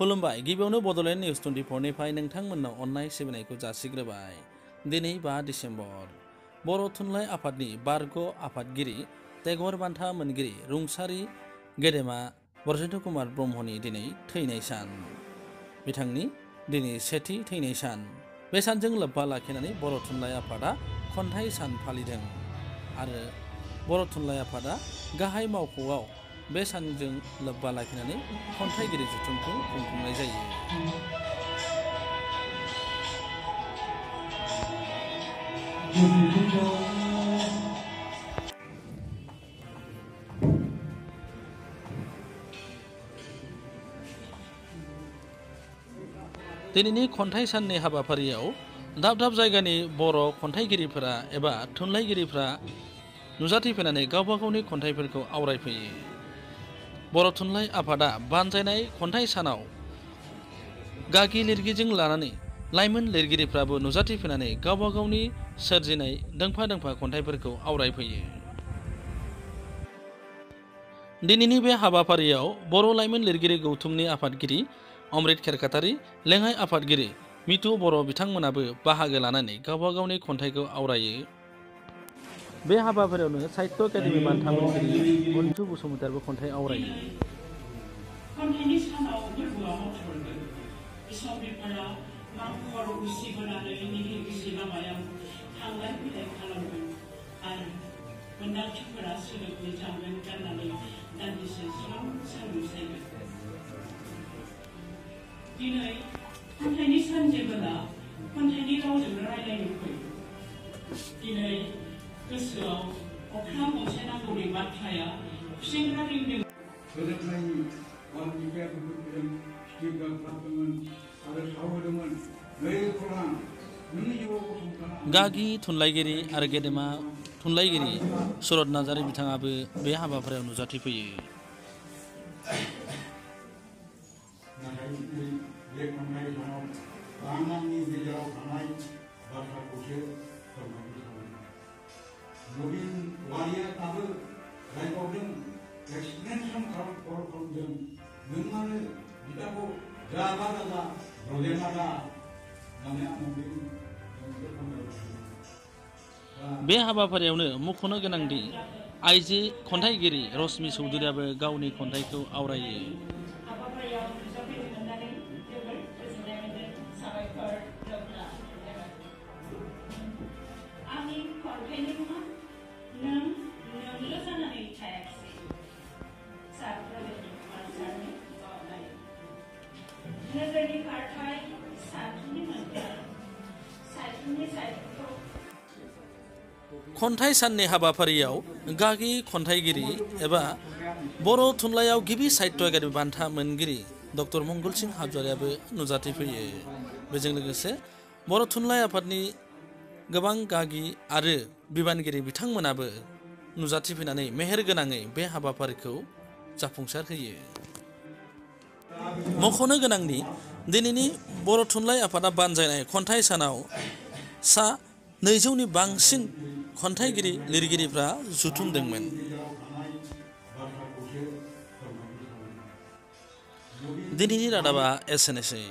खुलुमबाय गिबियावनो बड'लेण्ड निउज 24 निफ्राय नोंथांमोननाव अननाय सिबिनायखौ जासिग्रोबाय। दिनै 5 डिसेम्बर बर' थुनलाइ आफादनि बारग' आफादगिरि टेगर बान्था मोनगिरि रुंसारि गेदेमा ब्रजेन्द्र कुमार ब्रह्मनि दिनै थैनाय सान। बिथांनि दिनै सेथि थैनाय सान। बे सानजों लोब्बा लाखिनानै बर' थुनलाइ आफादा खन्थाइ सान फालिदों आरो बर' थुनलाइ आफादा गाहाय मावख'आव बे सानजों लोब्बा लाखिनानै खन्थाइगिरि जथुमखौ खुंफुंनाय जायो। दिनैनि खन्थाइ साननि हाबाफारियाव दाब दाब जायगानि बर' खन्थाइगिरिफोरा एबा थुनलाइगिरिफ्रा नुजाथिफैनानै गावबा गावनि खन्थाइफोरखौ आवरायफैयो। बर' थुनलाइ आफादा बानजायनाय खन्थाइ सानाव गागि लिरगिरिजों लानानै लाइमोन लिरगिरिफ्राबो नुजाथिफैनानै गावबा गावनि सोरजिनाय दोंफा दोंफा खन्थाइफोरखौ आवरायफैयो। दिनैनि बे हाबाफारियाव बर' लाइमोन लिरगिरि गौथुमनि आफादगिरि अमृत खेरखातारि, लेङाइ आफादगिरि मितु बर' बिथांमोनाबो बाहागो लानानै गावबा गावनि खन्थाइखौ आवरायो। बे हाबाफारियावनो साहित्य एकाडेमि बान्था मोनगिरि मन्जु बसुमतारियाबो खन्थाइ आवरायो। खन्थाइनि सानाव गोरबोआ मथरगोन बिसम्बिफोरा माखर उसिबोनानै निहि गिसि लामायाव थांलाय फैलाय खालामगोन आरो मोन्दांथिफोरा सोदोबनि जांगोन गाननानै दान्दिसे स्रां सान्दुं सायगोन। दिनै खन्थाइनि सान जेबोला खन्थाइनि रावजों रायलायनो फै। दिनै गोसोआव अख्रां गंसे नांगौनि बाथ्राया खुसेंग्रा रिंदों। गागि थुनलाइगिरि आरो गेदेमा थुनलाइगिरि सुरत नार्जारि बिथाङाबो बे हाबाफारियाव नुजाथिफैयो। बे हाबाफारियावनो मख'नो गोनांदि आइजो खन्थाइगिरि रश्मि चौधुरियाबो गावनि खन्थाइखौ आवरायो। खन्थाइ साननि हाबाफारियाव गागि खन्थाइगिरि एबा बर' थुनलाइयाव गिबि साहित्य एकाडेमि बान्था मोनगिरि डक्टर मंगल सिंह हाज'वारियाबो नुजाथिफैयो। बेजों लोगोसे बर' थुनलाइ आफादनि गोबां गागि आरो बिबानगिरि बिथांमोनाबो नुजाथिफैनानै मेहेर गोनाङै बे हाबाफारिखौ जाफुंसार होयो। मख'नो गोनांदि दिनैनि बर' थुनलाइ आफादा बानजायनाय खन्थाइ सानाव सा 200नि बांसिन खन्थाइगिरि लिरगिरिफ्रा जथुमदोंमोन। दिनैनि रादाबा एसेनोसै।